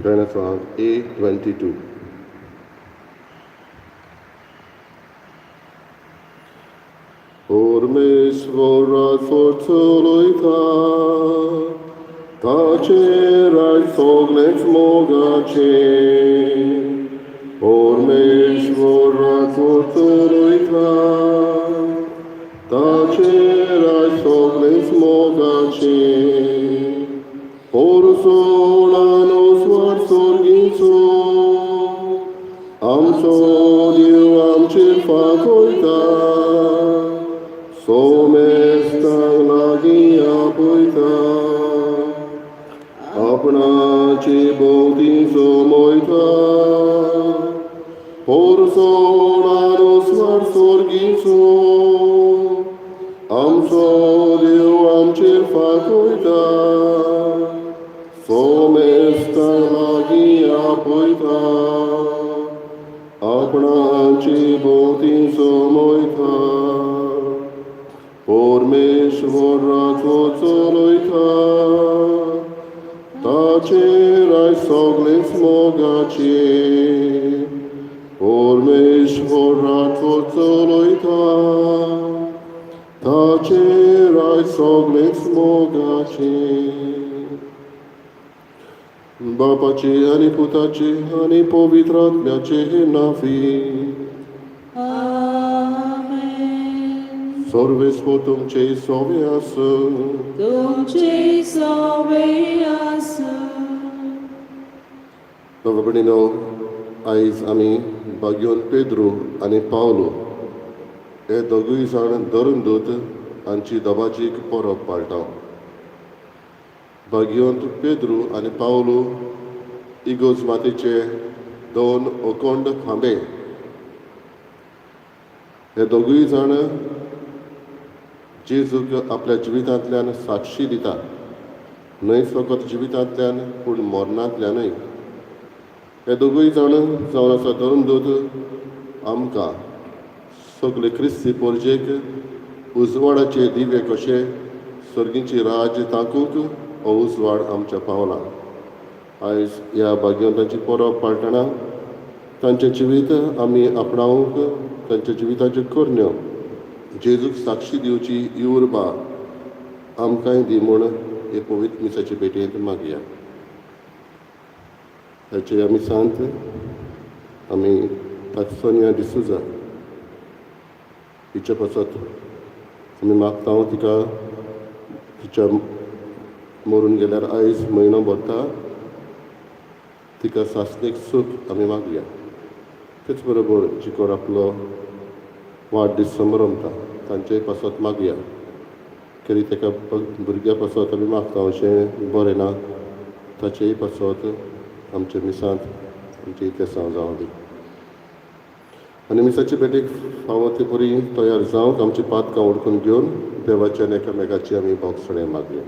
गायनाचो A22. परमेश्वरा चलयता ताचेर आयज सगळेंच मोगाचें. परमेश्वरा चलयता ताचेर आयज सगळेंच मोगाचें. पोरसोणानो स्वार सोर्गीचो आमचो देव आमचेर फांकयता, सोमेस्तांक लागीं आपयता, आपणाचे भोंवती जमयता. पोरसोणानो स्वार सोर्गीचो आमचो देव आमचेर फांकयता, सोमेस्तांक लागीं आपयता, आपणाची भोंवती जमयता. परमेश्वराचो चलयता ताचेर आयज सगळेंच मोगाचें. परमेश्वराचो चलयता ताचेर आयज सगळेंच मोगाचें. बापाचे आनी पुताचे आनी पवित्र आत्म्याचे नांवी. आमेन. सर्वेस्पर तुमचे सोवे आसूं. तुमचे सोवे आसूं. बाबा भयणीनो, आयज आमी भाग्योन पेद्रू आनी पावलो हे दोगूय जाण धर्मदूत हांची दबाजीक परब पाळटा. भाग्योंत पेद्रू आनी पावलो इगोज मातेचे दोन अखंड खांबे. हे दोगूय जाण जेजूक आपल्या जिवितांतल्यान साक्षी दिता, न्हय फकत जिवितांतल्यान पूण मरणांतल्यानूय. हे दोगूय जाण जावन आसा धर्मदूत. आमकां सगळे क्रिस्ती पोरजेक उजवाडाचे दिवे कशे सर्गीची राज्य ताकूंक हो उजवाड आमच्या पावला. आयज ह्या भाग्यवंतांची परब पाळटना तांचें जिवीत आमी आपणावंक, तांच्या जिविताच्यो करण्यो जेजूक साक्षी दिवची ही उर्बा आमकांय दी म्हूण हे पवित्र मिसाचे भेटयेंत मागया. ताचे आमी सांत आमी तात्सोनिया डिसुजा हिच्या पासत आमी मागता. तिका तिच्या मरून गेल्यार आयज म्हयनो भरता. तिका सासणीक सूख आमी मागया. तेच बरोबर जी कोण आपलो वाडदीस संभ्रमता तांचेय पासत मागया. तरी ताका भुरग्या पासत आमी मागता अशें बरें ना, ताचेय पासत आमच्या मिसांत आमचे इतिहासांव जावं दी. आनी मिसाचे भेटेक फावो ते परी तयार जावंक आमची पातकां उडकून घेवन देवाच्या आनी एकामेकाची आमी भोगसणें मागया.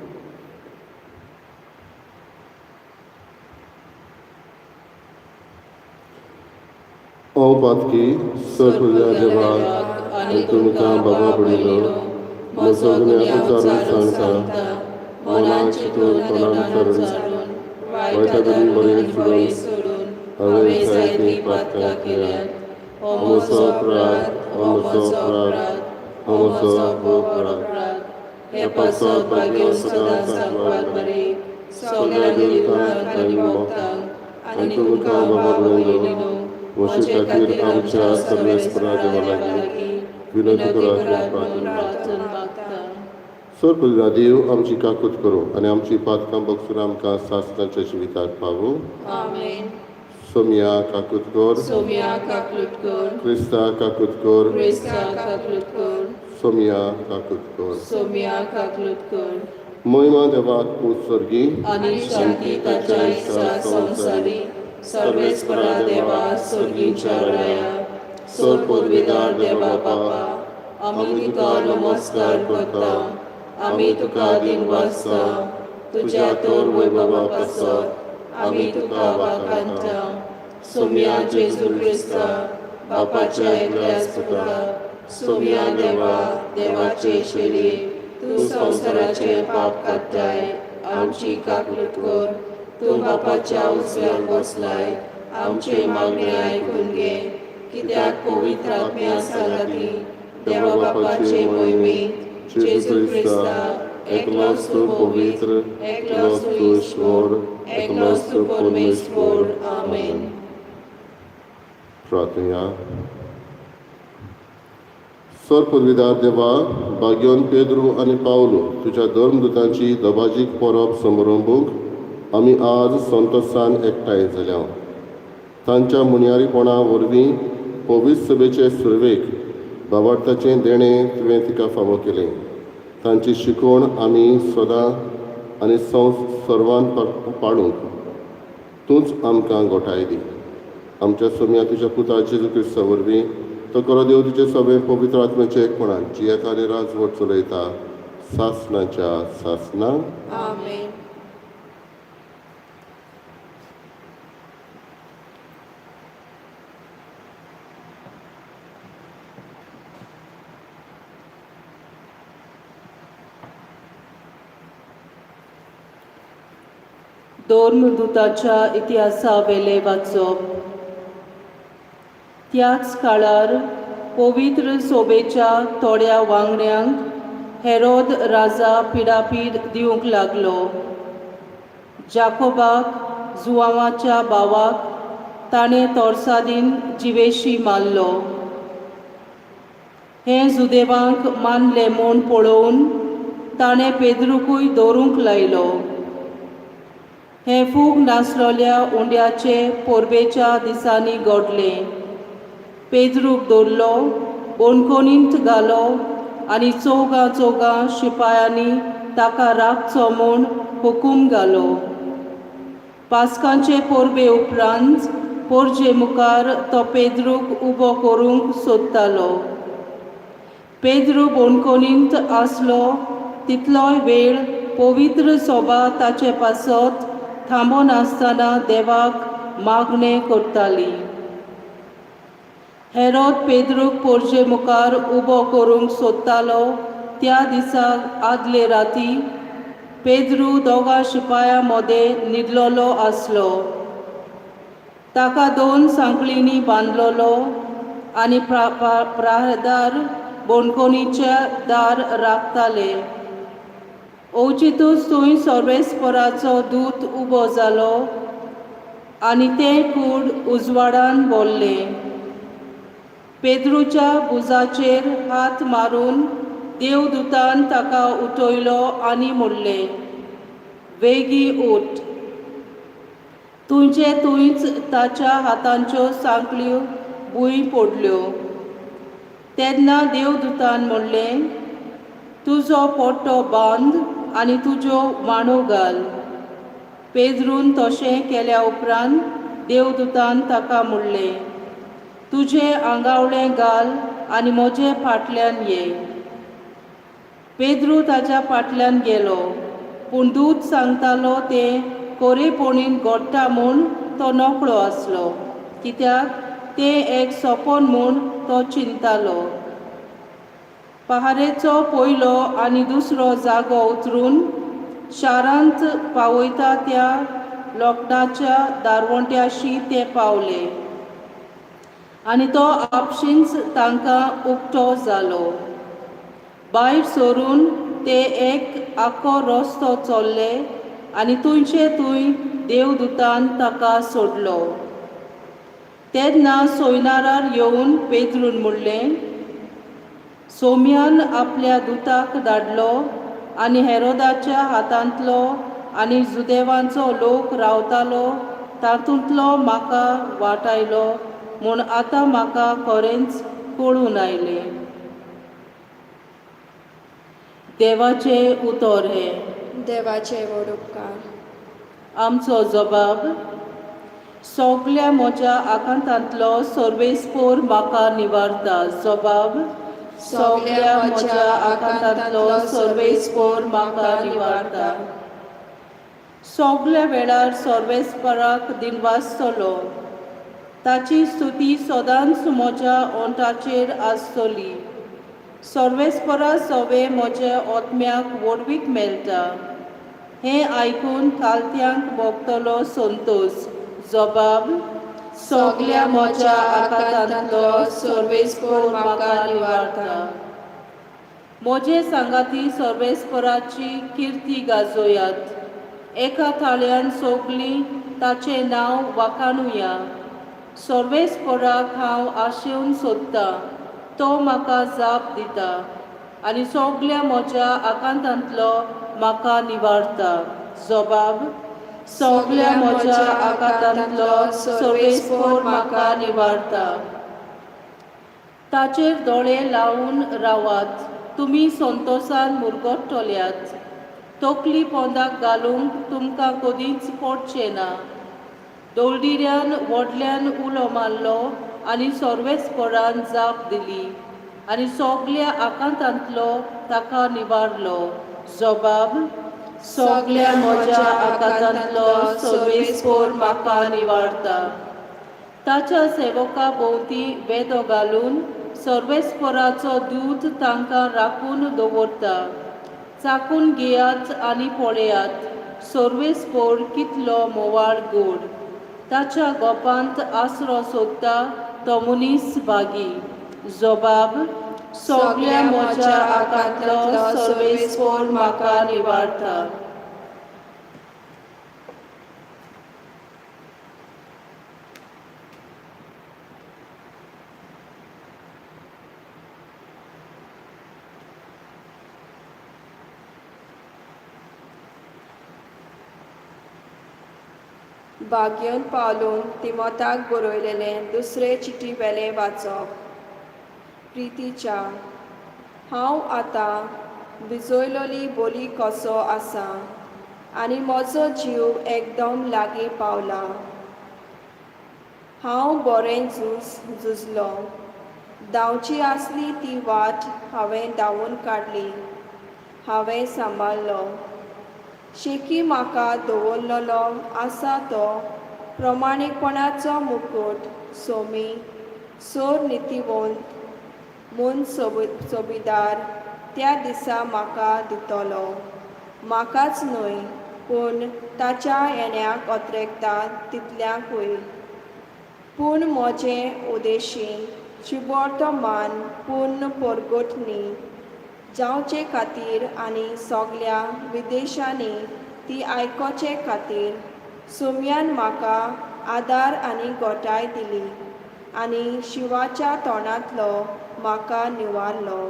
हांव पातकी सरपुल्या देवाक आनी तुमकां बाबा भयणीनो म्हजो गुन्यांव उच्चारून सांगता. मनान चिंतून, तोंडान उच्चारून, वायटा करून बरें सोडून हांवें जायतीं पातकां केल्यांत. हो म्हजो अपराध, हो म्हजो अपराध, हो म्हजो भोव अपराध. हे पासत भाग्य सदां सांगवाल मरे सगळ्या देवतांक आनी भक्तांक आनी तुमकां बाबा भयणीनो म्हजे खातीर आमच्या सर्वेस्परा देवा लागीं विनंती करात म्हूण प्रार्थना मागता. सरपुल्या देव आमची काकूत करूं आनी आमची पातकां बगसून आमकां सासणाच्या जिविताक पावूं. आमेन. सोमया काकूत कर. सोम्या काकलूट कर. क्रिस्ता काकूत कर. क्रिस्ता काकलूट कर. सोमया काकूत कर. सोम्या काकलूट कर. महिमा देवाक उत्सर्गी आनी शांती ताच्या इत्सा संवसारी. सर्वेस्परा देवा, स्वर्गीच्या राया, सोर पुर्विदार देवा बापा, आमी तुका नमस्कार करता, आमी तुका दिनवासता. तुज्या तोर वैभवा पासत आमी तुका वाखाणता. सोम्या जेजू क्रिस्ता, बापाच्या एकल्याच पुता, सोम्या देवा, देवाचे शेरी, तूं संवसाराचे पाप काडटाय, आमची काकलूट कर. तूं बापाच्या उजव्याक बसलाय, आमचे मागणे आयकून घे, कित्याक पवित्र आत्म्या सांगाती देवा बापाचे मोहिमेंत जेजू क्रिस्ता एकलोच तूं पवित्र, एकलोच तूं ईश्वर, एकलोच तूं परमेश्वर. आमेन. प्रार्थना. सर पदवीदार देवा, भाग्योन पेद्रू आनी पावलो तुज्या धर्मदुतांची दबाजीक परब समारंभूंक आमी आज संतोसान एकठांय जाल्या. तांच्या मुनयारीपणा वरवीं पवित्र सभेचे सुरवेक भावार्थाचें देणें तुवें तिका फावो केलें. तांची शिकवण आमी सदां आनी सर्वान पाळूंक तूंच आमकां गोठाय दी. आमच्या सोम्या तुज्या पुता जेजू क्रिस्ता वरवीं, तो खरो देव तुजे सगळे पवित्र आत्म्याचे एकपणान जियेता आनी राजवट चलयता सासनाच्या सासना. आमेन. धर्मदूताच्या इतिहासा वेले वाचप. त्याच काळार पवित्र सोबेच्या थोड्या वांगड्यांक हेरोद राजा पिडापीड दिवंक लागलो. जाकोबाक, जुवांवाच्या भावाक, ताणें तोरसादीन जिवेशी मारलो. हें जुदेवांक मानलें म्हूण पळोवन ताणें पेद्रूकूय दवरूंक लायलो. हें फूग नासलोल्या उंड्याचे परबेच्या दिसांनी घडलें. पेद्रूक दवरलो, बणकोणींत घालो आनी चौगां चौगां शिपायांनी ताका राखचो म्हूण हुकूम घालो. पास्कांचे परबे उपरांत पोरजे मुखार तो पेद्रूक उबो करूंक सोदतालो. पेद्रू बणकोणींत आसलो तितलोय वेळ पवित्र सोबा ताचे पासत थांबनासतना देवाक मागणें करताली. हेरोद पेद्रूक पोरजे मुखार उबो करूंक सोदतालो त्या दिसा आदले राती पेद्रू दोगां शिपायां मदें न्हिदलोलो आसलो. ताका दोन सांखळींनी बांदलोलो आनी प्राहदार बणकोणीचे दार राखताले. अवचितूच थंय सर्वेस्पराचो दूत उबो जालो आनी तें कूड उजवाडान भरलें. पेद्रूच्या भुजाचेर हात मारून देवदूतान ताका उठयलो आनी म्हणलें, वेगीं उठ. तुमचे थंयच ताच्या हातांच्यो सांखळ्यो भूंय पडल्यो. तेन्ना देवदूतान म्हणलें, तुजो पोटो बांद आनी तुज्यो व्हाणो घाल. पेद्रून तशें केल्या उपरांत देवदूतान ताका म्हणलें, तुजें आंगावळें घाल आनी म्हजे फाटल्यान ये. पेद्रू ताच्या फाटल्यान गेलो, पूण दूत सांगतालो तें कोरेपणीन घडटा म्हूण तो नकळो आसलो, कित्याक तें एक सपन म्हूण तो चिंतालो. पहारेचो पयलो आनी दुसरो जागो उतरून शारांत पावयता त्या लोखणाच्या दारवंट्याशी ते पावले आनी तो आपशींच तांकां उक्तो जालो. भायर सरून ते एक आख्खो रस्तो चल्ले आनी थंयचे थंय देवदूतान ताका सोडलो. तेन्ना सोयनारार येवन पेद्रून म्हणलें, सोम्यान आपल्या दुताक धाडलो आनी हेरोदाच्या हातांतलो आनी जुदेवांचो लोक रावतालो तातूंतलो म्हाका वाटायलो म्हूण आतां म्हाका खरेंच कळून आयलें. देवाचें उतर हें. देवाचे व्हड उपकार. आमचो जबाब. सगल्या म्हज्या आकांतांतलो सर्वेस्पोर म्हाका निवारता. जबाब. सगल्या म्हज्या आकांतांतलो सर्वेस्पोर म्हाका निवारता. सगल्या वेळार सर्वेस्पराक दिनवासतलो. ताची स्तुती सदांच म्हज्या ओंठाचेर आसतली. सर्वेस्परा सवे म्हज्या आत्म्याक व्हडवीक मेळटा. हें आयकून कालत्यांक भोगतलो संतोस. जबाब: सगल्या म्हज्या आकांतांतलो सर्वेस्पोर म्हाका निवारता. म्हजे सांगाती सर्वेस्पराची किर्ती गाजोयात. एका थाळ्यान सोगलीं ताचें नांव वाखाणुया. सर्वेस्पराक हांव आशेवन सोदतां, तो म्हाका जाप दिता आनी सगल्या म्हज्या आकांतांतलो म्हाका निवारता. जबाब: सगल्या म्हज्या आकांतांतलो सर्वेस्पोर म्हाका निवारता. ताचेर दोळे लावन रावात, तुमी संतोसान मुरगट्टल्यात. तकली पोंदाक घालूंक तुमकां कदींच पडचें ना. दळडिऱ्यान व्हडल्यान उलो मारलो आनी सर्वेस्परान जाप दिली आनी सगल्या आकांतांतलो ताका निवारलो. जबाब: सगल्या म्हज्या आकांतांतलो सर्वेस्पोर म्हाका निवारता. ताच्या सेवका भोंवती वेदो घालून सर्वेस्पराचो दूत तांकां राखून दवरता. चाखून घेयात आनी पळयात सर्वेस्पोर कितलो मोवाळ गोड. ताच्या गोपांत आसरो सोदता तो मनीस भागी. जबाब: सगल्या म्हज्या आकांतलो सर्वेस्पोर म्हाका निवारता. भाग्यन पावलून तिमोताक बरयलेलें दुसरे चिटी वेलें वाचप. प्रितीच्या, हांव आतां भिजयलोली बोली कसो आसा आनी म्हजो जीव एकदम लागीं पावला. हांव बरें झूज झुजलो, धांवची आसली ती वाट हांवें धांवून काडली, हांवें सांबाळ्ळो शेकी म्हाका दवरलेलो आसा तो प्रमाणीकपणाचो मुकूट सोमी सोर नितीवंत म्हूण सोबिदार त्या दिसा म्हाका दितलो, म्हाकाच न्हय पूण ताच्या येण्याक अत्रेकता तितल्यांकूय. पूण म्हजें उदेशीन शुभवर्तमान पूर्ण परगट न्ही जावचे खातीर आनी सगल्या विदेशांनी ती आयकोचे खातीर सुम्यान म्हाका आदार आनी गोठाय दिली आनी शिवाच्या तोंडांतलो म्हाका निवारलो.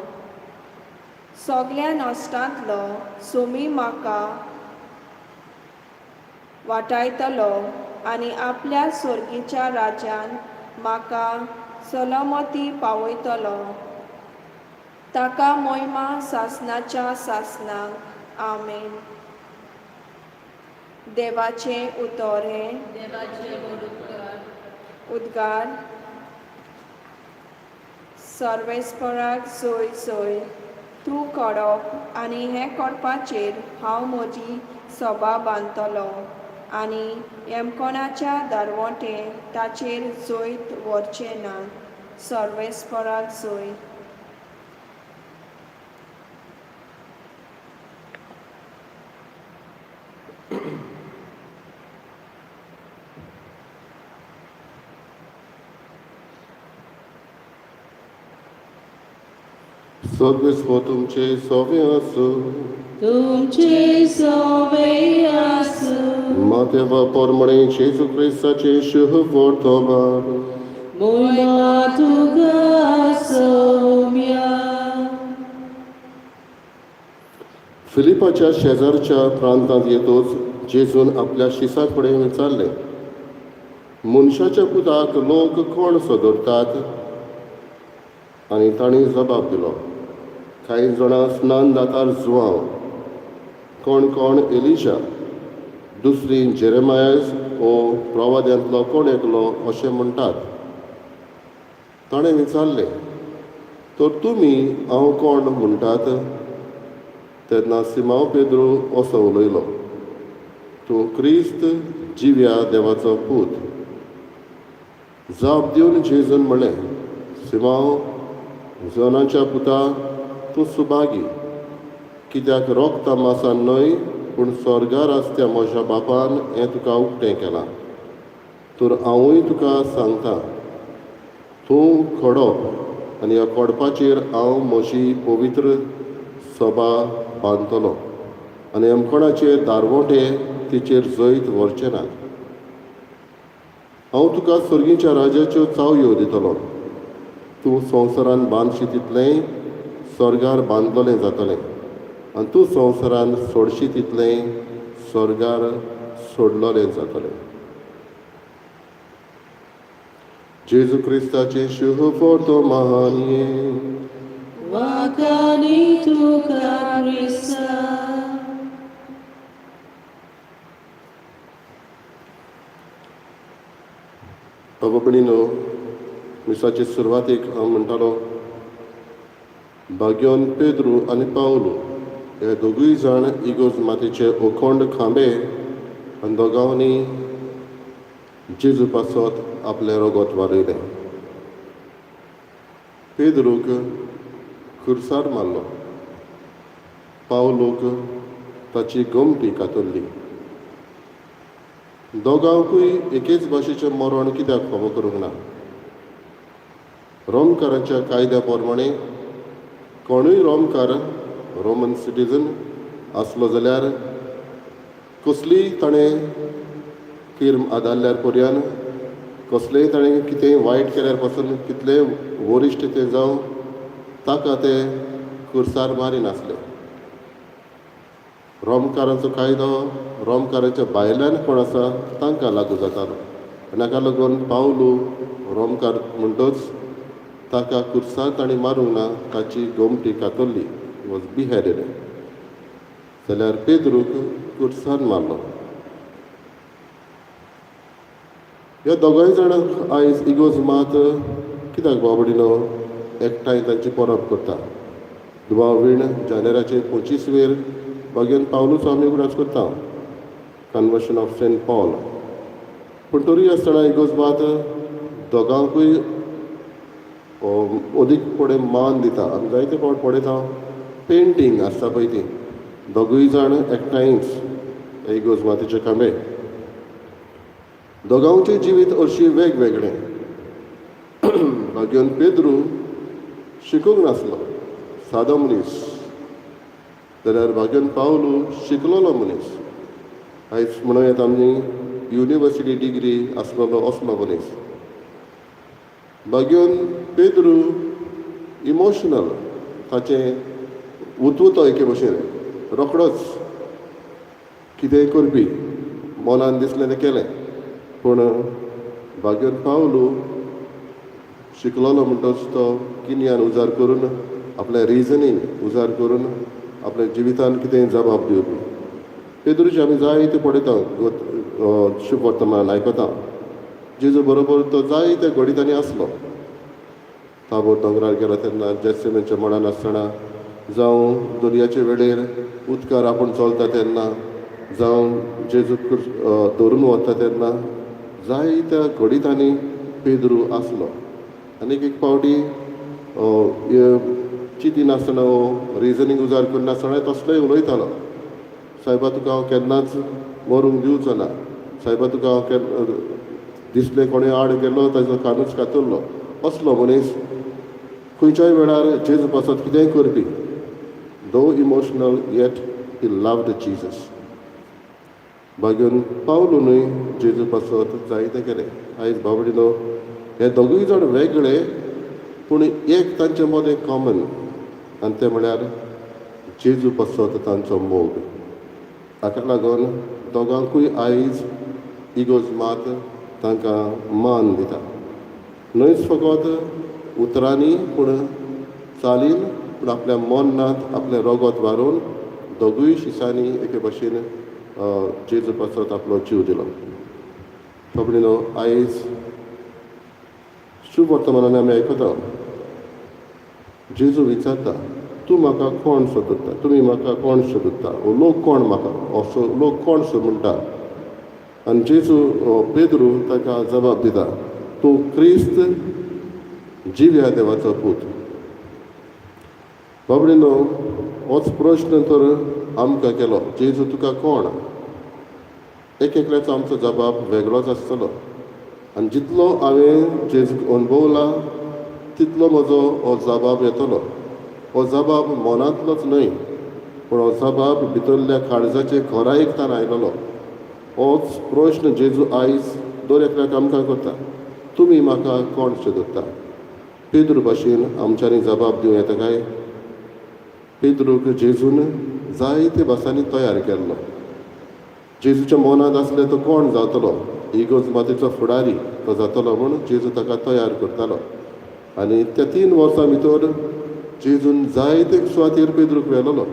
सगल्या नश्टांतलो सोमी म्हाका वाटायतलो आनी आपल्या सोर्गीच्या राज्यान म्हाका सलामती पावयतलो. ताका मोहिमा सासनाच्या सासनाक. आमेन. देवाचें उतर हें. देवाचे व्हड उपकार. उद्गार. सर्वेस्पराक सोय सोय तूं कडप आनी हें करपाचेर हांव म्हजी सभा बांदतलो आनी येमकोणाच्या दारवंटे ताचेर जैत व्हरचें ना. सर्वेस्पराक सोय. सर्वेस्पोर तुमचे सोवे आसूं. तुमचे सोवे आसूं. मातेवा पोरमणे जेजू क्रिस्ताचे शुभ वर्तमान. मोहिमा तुका सोम्या. फिलिपाच्या शेजारच्या प्रांतांत येतूच जेजून आपल्या शिसा कडेन विचारलें, मनशाच्या पुताक लोक कोण सो धरतात? आनी तांणी जबाब दिलो, कांय जाणां स्नान दातार जुआंव, कोण कोण एलिशा, दुसरी जेरेमायस ओ प्रवाद्यांतलो कोण एकलो अशें म्हणटात. ताणें विचारलें, तर तुमी हांव कोण म्हणटात? तेन्ना सिमांव पेद्रू असो उलयलो, तूं क्रिस्त जिव्या देवाचो पूत. जाप दिवन जेजून म्हणलें, सिमांव जनाच्या पुता, तूं सुभागी, कित्याक रोगता मासान न्हय पूण स्वर्गार आसत्या म्हज्या बापान हें तुका उक्तें केलां. तर हांवूय तुका सांगता, तूं खडप आनी ह्या खडपाचेर हांव म्हजी पवित्र सभा बांदतलो आनी अमकोणाचे दारवोटे तिचेर जैत व्हरचे नात. हांव तुका सर्गीच्या राजाच्यो चावयो दितलो. तूं संवसारान बांदशी तितलेंय स्वर्गार बांदतलें जातलें आनी तूं संवसारान सोडशी तितलेंय स्वर्गार सोडलोलें जातलें. जेजू क्रिस्ताचें शुभ वर्तमान. वाखाणी तुका क्रिस्ता. बाबा, मिसाचे सुरवातेक हांव म्हणटालो, भाग्योन पेद्रू आनी पावलू हे दोगूय जाण इगोर्ज मातेचे अखंड खांबे आनी दोगांनी जेजू पासत आपलें रगत वारयलें. पेद्रूक खुर्सार मारलो, पावलूक ताची गोमटी कातरली. दोगांकूय एकेच भाशेचें मरण कित्याक फावो करूंक ना? रोमकारांच्या कायद्या प्रमाणे कोणूय रोमकार, रोमन सिटीजन आसलो जाल्यार कसलीय ताणें किर्म आदारल्यार पर्यान, कसलेंय ताणें कितेंय वायट केल्यार पासून, कितलेंय वरिश्ट तें जावं, ताका ते खुर्सार मारिनासले. रोमकारांचो कायदो रोमकारांच्या भायल्यान कोण आसा तांकां लागू जातालो आनी हाका लागून पावलू रोमकार म्हणटच ताका खुर्सार ताणें मारूंक ना, ताची गोमटी कातरली, वॉज बिहेडेड. जाल्यार पेद्रूक खुर्सान मारलो. ह्या दोगांय जाणांक आयज इगोर्ज मात कित्याक बाबडिनो एकठांय तांची परब करता? दुबाव वीण जानेराचे 25 वेर भाग्यान पावलूचो आमी उगडास करता, कन्वर्शन ऑफ सेंट पॉल. पूण तरी आसतना इगोर्ज मात दोगांकूय अदीक फुडें मान दिता. आमी जायते फावट पळयता, पेंटींग आसता पळय ती, दोगूय जाण एकठांयच इगोर्ज मातेचे खांबे. दोगांचें जिवीत हरशीं वेगवेगळें. भाग्योन पेद्रू शिकूंक नासलो, सादो मनीस, जाल्यार भाग्योन पावलू शिकलोलो मनीस. आयज म्हणूं येता आमी युनिवर्सिटी डिग्री आसलेलो असलो मनीस. भाग्योन पेद्रू इमोशनल, ताचें उतवतो एके भशेन, रोखडोच कितेंय करपी, मनान दिसलें तें केलें. पूण भाग्योन पावलू शिकलोलो म्हणटच तो गिन्यान उजार करून, आपलें रिजनींग उजार करून आपल्या जिवितान कितेंय जबाब दिवपी. पेद्रूचे आमी जायते पळयता, शुभ वर्तमान आयकता, जेजू बरोबर तो जायत्या घडितांनी आसलो. ताबोर दोंगरार गेलो तेन्ना, जेसिमेच्या मळान आसतना, जावं दर्याचे वेळेर उदकार आपूण चलता तेन्ना, जावं जेजू धरून वता तेन्ना, जायत्या घडितांनी पेद्रू आसलो. आनीक एक फावटी चिंतिनासतना, रिजनींग उजार करिनासतना तसलोय उलयतालो, सायबा तुका हांव केन्नाच मरूंक दिवचो ना, सायबा तुका हांव केन्ना दिसलें कोणें आड गेलो ताजो कानूच कातरलो. असलो मनीस खंयच्याय वेळार जेजू पासत कितेंय करपी. Though emotional, yet he loved Jesus. भाग्योन Pavlu न्हय जेजू पासत जायतें केलें. आयज बाबडिनो हे दोगूय जाण वेगळे, पूण एक तांचे मदें कॉमन, आनी तें म्हळ्यार जेजू पासत तांचो मोग. हाका लागून दोगांकूय आयज इगोर्ज मात तांकां मान दिता, न्हयच फकत उतरांनी पूण चालीन, पूण आपल्या मनांत आपलें रगत वारोवन दोगूय शिसांनी एके भाशेन जेजू पासत आपलो जीव दिलो. बाबडिनो, आयज शुभ वर्तमानान आमी आयकता, जेजू विचारता, तूं म्हाका कोण सोदता, तुमी म्हाका कोण सोदता, ओ लोक कोण म्हाका असो लोक कोण सो म्हणटा? आनी जेजू, पेद्रू ताका जबाब दिता, तूं क्रिस्त, जिव्या देवाचो पूत. बाबडिनो, होच प्रश्न तर आमकां केलो, जेजू तुका कोण? एक एकल्याचो आमचो जबाब वेगळोच आसतलो आनी जितलो हांवें जेजूक अणभवला तितलो म्हजो हो जबाब येतलो. हो जबाब मनांतलोच न्हय, पूण हो जबाब भितरल्या काळजाचे खोरायेक आयलेलो. होच प्रश्न जेजू आयज दर एकल्याक आमकां करता, तुमी म्हाका कोण सोदता? पेद्रू भाशेन आमच्यांनी जबाब दिवं येता काय? पेद्रूक जेजून जायते भासांनी तयार केल्लो. जेजूच्या मनांत आसलें तो कोण जातलो, इगर्ज मातेचो फुडारी तो जातलो म्हूण जेजू ताका तयार करतालो. आनी त्या 3 वर्सां भितर जेजून जायते सुवातेर पेद्रूक व्हेलोलो.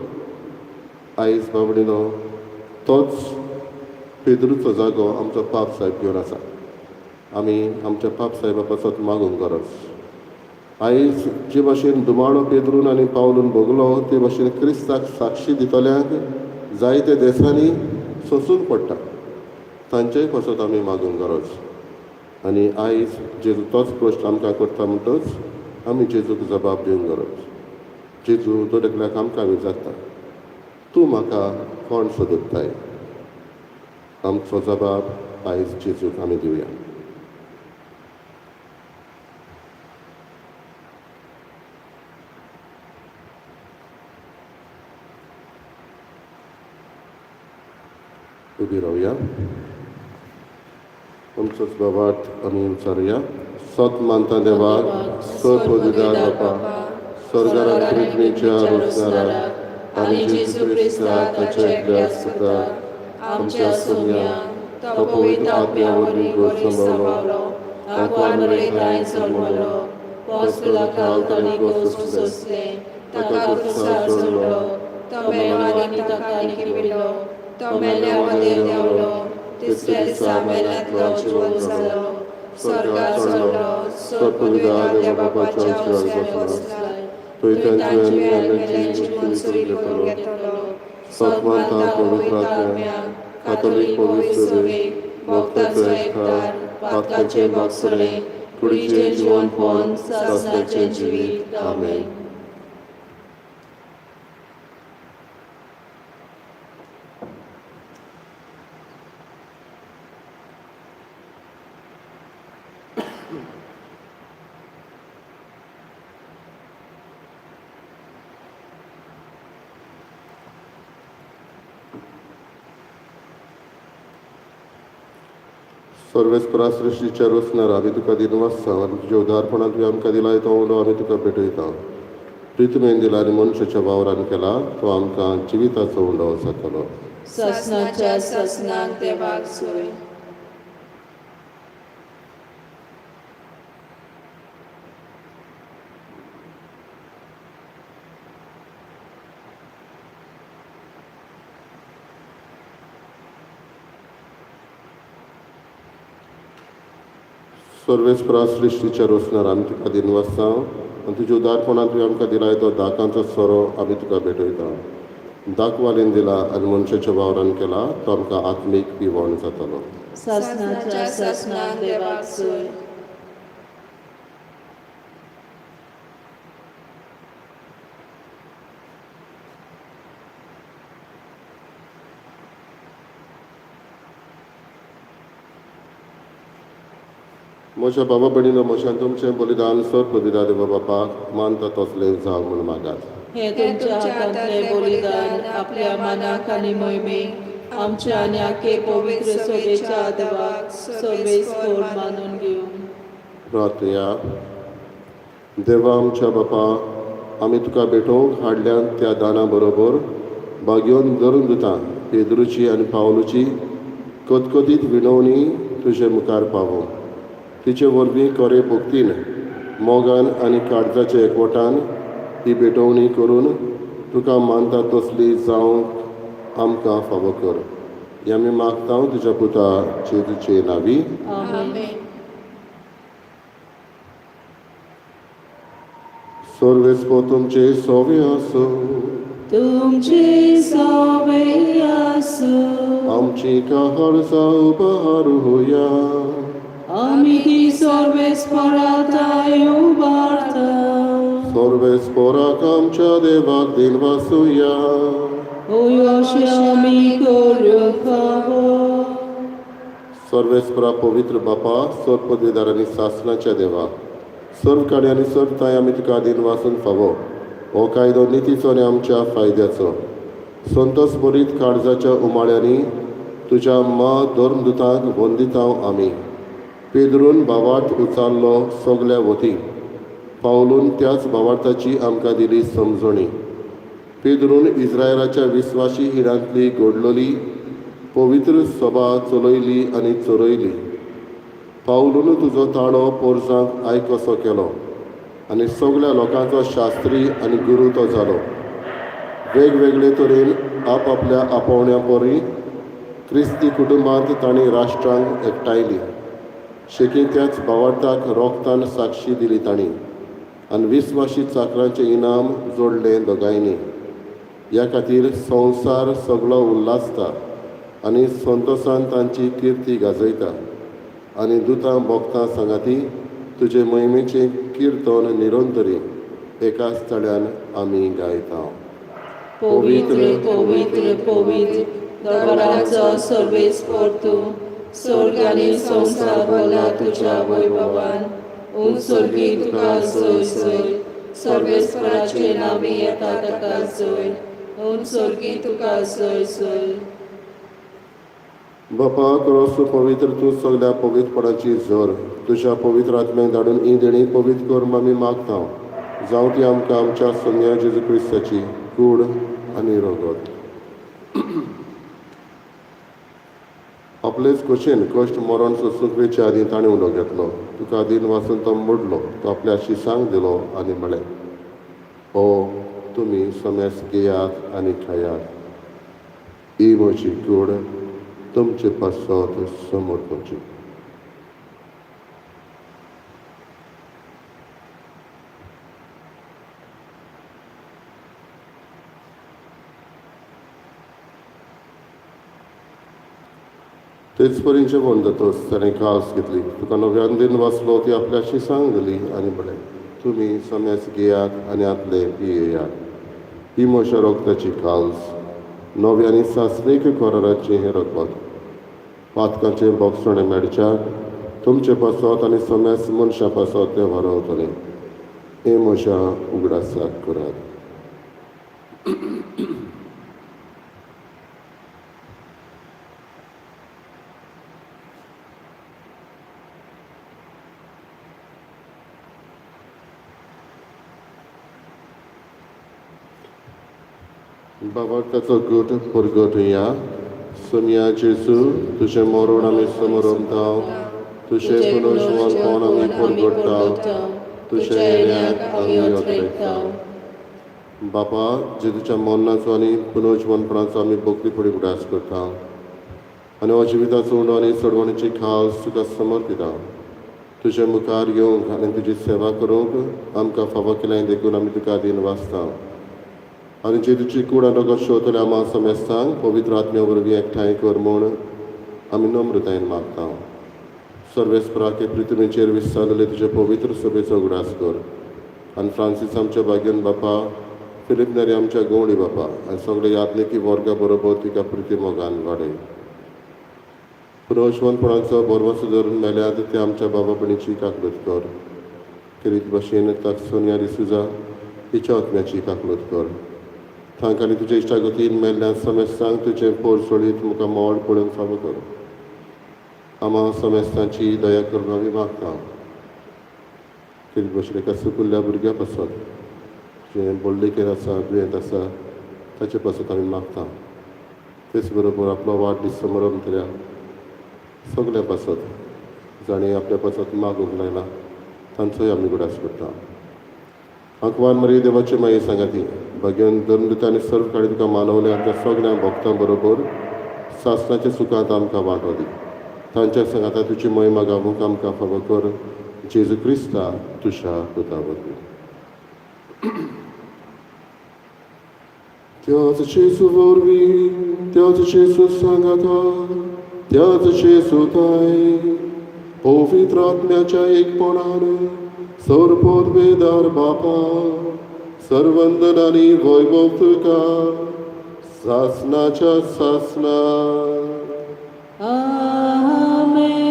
आयज बाबडीनो तोच पेद्रूचो जागो आमचो पाप साहेब घेवन आसा. आमी आमच्या पाप साहेबा पासत मागूंक गरज. आयज जे भाशेन दुमाळो पेद्रून आनी पावलून भोगलो ते भाशेन क्रिस्ताक साक्षी दितल्यांक जायते देसांनी सोंसूंक पडटा, तांचेय पासत आमी मागूंक गरज. आनी आयज जेजू तोच प्रश्न आमकां करता म्हणटच आमी जेजूक जबाब दिवंक गरज. जेजू दर एकल्याक आमकां विचारता, तूं म्हाका कोण सोदताय? आमचो जबाब आयज जेजूक आमी दिवया. उबी रावया, आमचोच बाबाट आमी विचारुया. सत मानता देवाक, सत पवित्र बापा, स्वर्गार पृथ्वीच्या रोजगाराक आनी जेजू क्रिस्ताक ताच्या एकल्या पुताक आमच्या सोम्या तो पवित्र आत्म्या वरवीं गोड सांबाळलो, आंकवार मरेताय जल्मलो, पोस्टला काल ताणें गोश्ट सोंसलें, ताका क्रुसार चडलो, तो मेलो आनी ताका लिपिलो, तो मेल्या मदें देंवलो, तिसऱ्या दिसा मेल्यांतलो जिवंत जालो, स्वर्गार चडलो, सर्वपवित्र देवा बापाच्या उजव्यान बसला, थंय तांची मेल्यांची मुक्ती करून घेतलो. सत मानता पवित्र आत्म्या, कातोलीक पवित्र सभेक, भक्ताचो एकठार, पातकाचें भोगसणें, कुडीचें जिवनपण, सासणाचें जिवीत. आमेन. सर्वेस्परा सृश्टीच्या रोसणार आमी तुका दिनवासता आनी तुज्या उदारपणान तुवें आमकां दिला तो उंडो आमी तुका भेटयता. प्रितमेन दिला आनी मनशाच्या वावरान केला तो आमकां जिविताचो उंडो जातलो. सासणाच्या सासणाक देवाक सोय. सर्वेस्परा सृश्टीच्या रोसणार आमी तुका दिनवासता आनी तुज्या उदारपणान तुवें आमकां दिला तो दाकांचो सोरो आमी तुका भेटयता. दाकवालीन दिला आनी मनशाच्या वावरान केला तो आमकां आत्मीक पिवण जातलो. सासणाच्या सासणाक देवाक सोय. म्हज्या बाबा भयणीनो, म्हज्यान तुमचें बलिदान सर पवित्र देवा बापाक मानता तसलें जावं म्हूण मागात. हें तुमच्या हातांतलें बलिदान आपल्या मानाक आनी मोहिमेक आमच्या आनी आखे पवित्र सभेच्या देवाक सर्वेस्पर मानून घेवं. प्रार्थया. देवा आमच्या बापा, आमी तुका भेटोवंक हाडल्यात त्या दाना बरोबर बागयोवन धरून दिता पेद्रूची आनी पावलूची कतकतीत विनवणी तुजे मुखार पावोवंक, तिचे वरवीं कोरे भक्तीन, मोगान आनी काळजाच्या एकवटान ही भेटवणी करून तुका मानता तसली जावंक आमकां फावो कर. हें आमी मागता तुज्या पुता जेजूचे नांवी. आमेन. सर्वेस्पर तुमचे सोवे आसूं. तुमचे सोवे आसूं. आमची कहर जावं उपहार होया. आमी ती सर्वेस्परा थांय उबारता. सर्वेस्पोराक आमच्या देवाक दिन वासुया. होय अशें आमी करूंक फावो. सर्वेस्परा पवित्र बापा, सर्व पदवीदार आनी सासणाच्या देवा, सर्व काणी आनी सर्व तांय आमी तुका दिन वासून फावो. हो कायदो नितीचो आनी आमच्या फायद्याचो. संतोस बरीत काळजाच्या उमाळ्यांनी तुज्या मा धर्मदुतांक वंदितांव आमी. पेदरून भावार्थ उचारलो सगल्या वती, पावलून त्याच भावार्थाची आमकां दिली समजणी. पेदरून इस्रायलाच्या विस्वाशी हिरांतली घडलोली पवित्र सभा चलयली आनी चरयली. पावलून तुजो ताळो पोरसांक आयकसो केलो आनी सगल्या लोकांचो शास्त्री आनी गुरू तो जालो. वेगवेगळे तरेन आपआपल्या आपोवण्या परी क्रिस्ती कुटुंबांत तांणी राष्ट्रांक एकठांयली. शेकी त्याच भावार्थाक रोगतान साक्षी दिली तांणी आनी विस्वाशी चाकरांचें इनाम जोडलें दोगांयनी. ह्या खातीर संवसार सगळो उल्हासता आनी संतोसान तांची किर्ती गाजयता आनी दुतां भोगतां सांगाती तुजे मोहिमेचें किर्तन निरंतरी एकाच तळ्यान आमी गायता. पवित्र, पवित्र, पवित्र दरबाराचो सर्वेस्पोर तूं. स्वर्ग आनी संवसार भरला तुज्या वैभवान. उंच स्वर्गी तुका जय जय. सर्वेस्पराचे नांवी येता ताका जय. उंच स्वर्गी तुका जय जय. बापा, क्रोस पवित्र तूं सगल्या पवित्रपणाची झर. तुज्या पवित्र आत्म्याक धाडून ही देणी पवित्र कर म्हूण आमी मागता, जावं ती आमकां आमच्या सोमया जेजू क्रिस्ताची कूड आनी रगत. आपलेच खोशेन कश्ट मरण सोंसूंक वेचे आदीं ताणें उलो घेतलो. तुका दिन वाचून तो मोडलो. तो आपल्या शिसांक दिलो आनी म्हळें, हो तुमी समेस घेयात आनी खायात. ही म्हजी कूड तुमचे पासत समर्पची. तेच परी जेवण जातच ताणें कास घेतली. तुका नव्यान दिन वाचलो. ती आपल्या शिसांक दिली आनी म्हळें, तुमी समेस घेयात आनी आतले पियेयात. ही म्हज्या रगताची काल्स, नव्या आनी सासणीक कराराचें हें रगत. पातकाचें बोगसणें मेळच्याक तुमचे पासत आनी समेस मनशां पासत तें वारवतलें. हें म्हज्या उगडासाक करात. बाबा ताचो गट परगट या. सोमया जेजू, तुजें मरण आमी समरमता, तुजें पुनर्जिवनपण आमी परगट्टा, तुज्या येण्याक आमी अत्रेकता. बापा, जेजूच्या मरणाचो आनी पुनर्जिवनपणाचो आमी बकरी फुडें उगडास करता आनी हो जिविताचो उंडो आनी सोडवणीची खास तुका समर्पिता. तुजे मुखार येवंक आनी तुजी सेवा करूंक आमकां फावो केलें देखून आमी तुका दिन वाचता. आनी जेजूची कूड आनी रगत शेवतले आमा समेस्तांक पवित्र आत्म्या वरवीं एकठांय कर म्हूण आमी नम्रतायेन मागता. सर्वेस्पराके पृथ्वीचेर विस्तारलेले तुजे पवित्र सभेचो उगडास कर आनी फ्रांसीस आमच्या भाग्यन बापा, फिलीप नेरी आमच्या गवळी बापा आनी सगळे यादनिकी वर्गा बरोबर तिका प्रिती मोगान वाडय. पुनर्जिवनपणाचो भरवंसो धरून मेल्यात ते आमच्या बाबा भयणीची काकलूत कर. खेरीत भशेन ताक सोनिया डिसुजा हिच्या आत्म्याची काकलूत कर. तांकां आनी तुज्या इश्टागतीन मेल्ल्या समेस्तांक तुजें पोर सोडीत मुखार मोड पळोवंक फावो कर. आमा समेस्तांची दया करून आमी मागता. खेरीत भशेन एका सुकुल्ल्या भुरग्या पासत जें बोल्लेकेर आसा, दुयेंत आसा, ताचे पासत आमी मागता. तेच बरोबर आपलो वाडदीस समारंभ सगल्या पासत जाणीं आपल्या पासत मागूंक लायला तांचोय आमी उगडास करता. आंकवार मरी देवाचे माये सांगाती भाग्यान धर्मदूत आनी सर्व काळी तुका मानवले आनी त्या सगल्या भक्तां बरोबर सासणाच्या सुखांत आमकां वांटो दी. तांच्या सांगाता तुजी महिमा गावूंक आमकां फावो कर, जेजू क्रिस्ता तुज्या पुता वरवीं. त्याच जेजू वरवीं, त्याच जेजू सांगाता, त्याच जेजू ताय पवित्र आत्म्याच्या एकपणान सर्वपोदवेदार बापा, सर्वंदन आनी वैभव तुका सासनाच्या सासना. आमेन.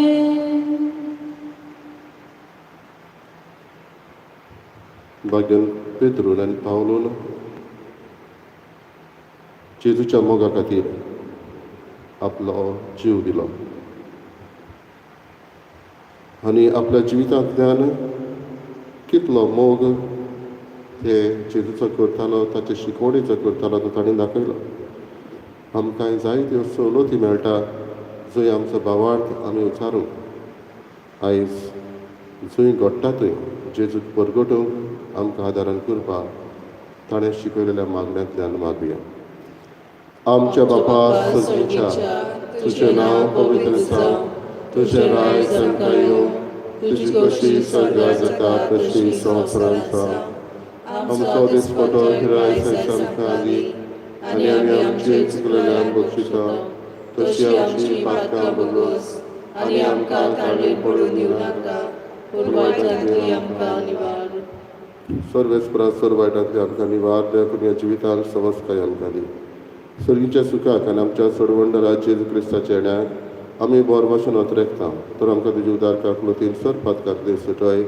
भाग्यान पेत्रून आनी पावलून जेजूच्या मोगा खातीर आपलो जीव दिलो आनी आपल्या जिवितांतल्यान कितलो मोग ते जेजूचो करतालो, ताचे शिकवणीचो करतालो तो ताणें दाखयलो. आमकां जायत्यो सवलती मेळटा जंय आमचो भावार्थ आमी उचारूंक आयज जंय घडटा थंय जेजूक परगटूंक आमकां आदारान करपाक ताणें शिकयलेल्या मागण्यांतल्यान मागया. आमच्या बापा सर्गीच्या, तुजें नांव पवित्र जावं, तुजें राज आमकां येवं, तुजी कशी स्वर्गार जाता तशी संवसारांत जावं. आमचो दिसपटो आयज आमकां दी आनी आमी आमचे चुकलेल्यान बक्षिता तशी आमची पातकां भोगोस आनी आमकां ताणें पडून दिवं नाका, पूण वायटांतली आमकां निवार. सर्वेस्परा सर्व वायटांतली आमकां निवार. देखून ह्या जिवितांत सवस्काय आमकां दी. सर्गीच्या सुखाक आनी आमच्या सोडवंडरा जेजू क्रिस्ताच्या येण्याक आमी बोर भाशेन अतरेकता. तर आमकां तुजी उदार काकलुतीन सर्व पातकांतली सुटय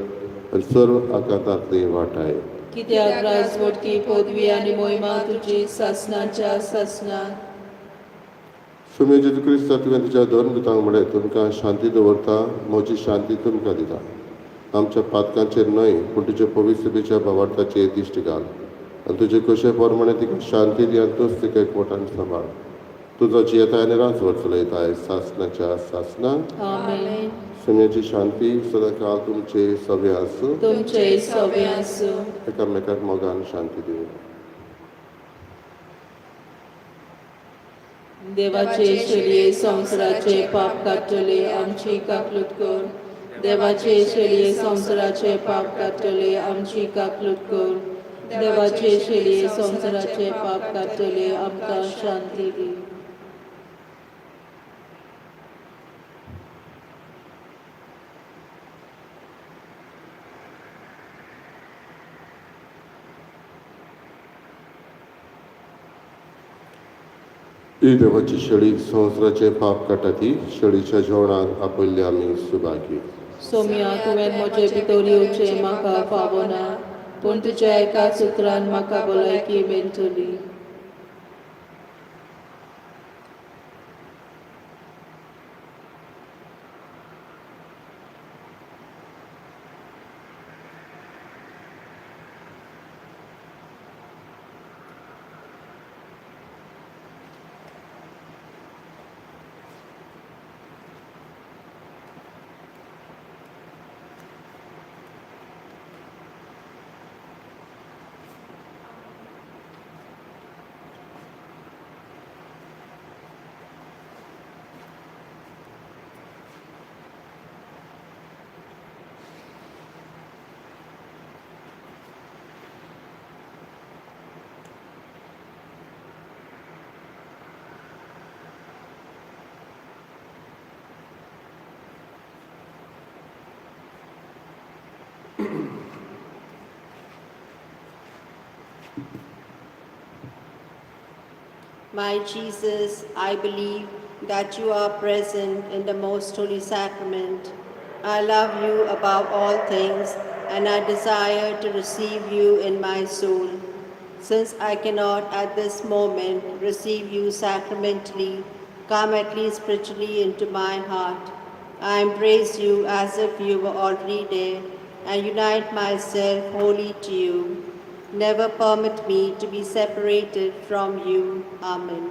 आनी सर्व आकांतांतली वाटाय. कित्याक राजवटकी, पदवी आनी मोहिमा तुजी सासनाच्या सासनाक. सुमे जेजू क्रिस्ता, तुवें तुज्या धर्मदूतांक म्हळें, तुमकां शांती दवरता, म्हजी शांती तुमकां दिता. आमच्या पातकांचेर न्हय, पूण तुज्या पवित्रतेच्या भावार्थाचेर दिश्ट घाल आनी तुजे कशे प्रमाणे तिका शांती दी आनी तूंच तिका एकवटान सांबाळ. तुजो जियेताय आनी राजवट चलयताय सासनाच्या सासना. आमेन. सुम्याची शांती सदांकाळ तुमचे सगळे आसूं. तुमचे सवे आसूं. एकामेकाक मोगान शांती दिवं. देवाचे शेळये, संवसाराचे पाप काडटले, आमची काकलूट कर. देवाचे शेळये, संवसाराचे पाप काडटले, आमची काकलूट कर. देवाचे शेळये, संवसाराचे पाप काडटले, आमकां शांती दी. ही देवाची शेळी, संवसाराचे पाप काडटा ती. शेळीच्या जेवणाक आपयल्ले आमी सुभागी. सोम्या, तुवें म्हजे भितर येवचें म्हाका फावना, पूण तुज्या एकाच उतरान म्हाका भलायकी मेळटली. My Jesus, I believe that you are present in the most holy sacrament. I love you above all things, and I desire to receive you in my soul. Since I cannot at this moment receive you sacramentally, come at least spiritually into my heart. I embrace you as if you were already there and unite myself wholly to you. Never permit me to be separated from you. Amen.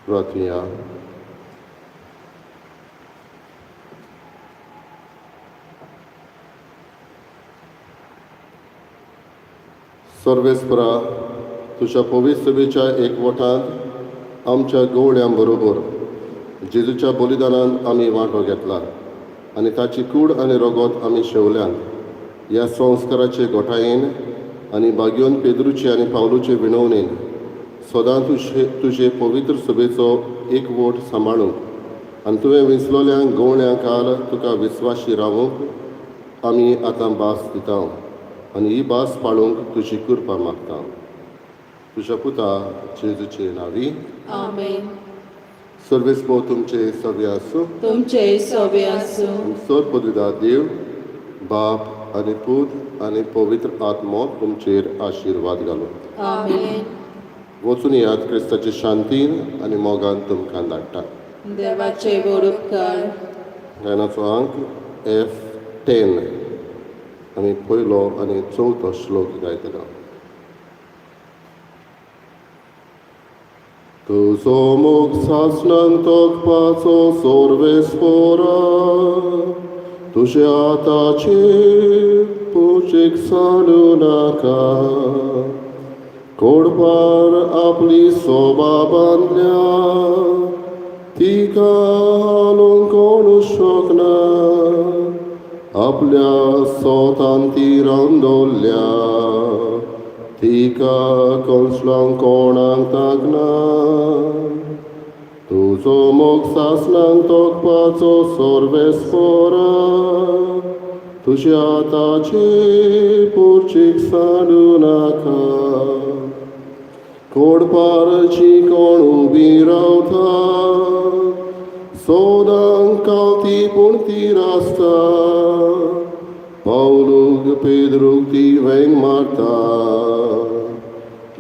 प्रार्थया. सर्वेस्परा, तुज्या पवित्र सभेच्या एकवटांत आमच्या गवळ्यां बरोबर जेजूच्या बलिदानान आमी वांटो घेतला आनी ताची कूड आनी रगत आमी शेवल्यान. ह्या संस्काराचे गोठायेन आनी बागयोन पेद्रूचे आनी पावलूचे विणवणेन सदां तुजे तुजे पवित्र सभेचो एकवट सांबाळूंक आनी तुवें विंचलोल्यांक गवळ्यां काल तुका विस्वाशी रावूंक आमी आतां भास दिता आनी ही भास पाळूंक तुजी कृपा मागता, तुज्या पुता जेजूचे नांवी. आमेन. सर्वेस्पोर तुमचे सगळे आसूं. तुमचे सोबे आसूं. सर पदवीदार देव बाप आनी पूत आनी पवित्र आत्मो तुमचेर आशिर्वाद घालूं. आमेन. वचून येयात, क्रिस्ताचे शांतीन आनी मोगान तुमकां धाडटा. देवाचे व्हड उपकार. गायनाचो अंक F10, आमी पयलो आनी चवथो श्लोक गायतलो. तुजो मोग सासणाक तोखपाचो सोर्वेस्पोरा, तुज्या हाताचेर पुजेक सांडू नाका. कोडपार आपली सोबा बांदल्या, तिका हालोवंक कोणूच शकना. आपल्या सोतान ती रावन दवरल्या, तिका कोसलोंक कोणाक ताकना. तुजो मोग सासणाक तोखपाचो सोर्वेस्पोरा, तुज्या हाताचेर पुर्चीक सांडू नाका. कोडपारची कोण उबी रावता, सोदांक कावती पूण ती रासता. पावलूक पेद्रूक ती वेंग मारता,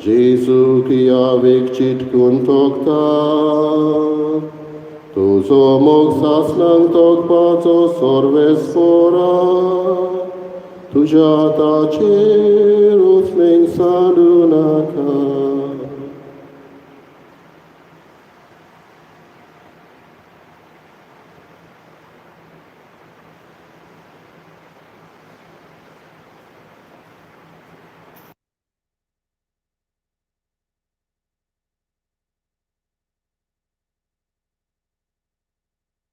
जेजूक यावेक चिटकून तोखता. तुजो मोग सासणाक तोखपाचो सोर्वेस्पोरा, तुज्या हाताचेर उस्मेंक सांडू नाका.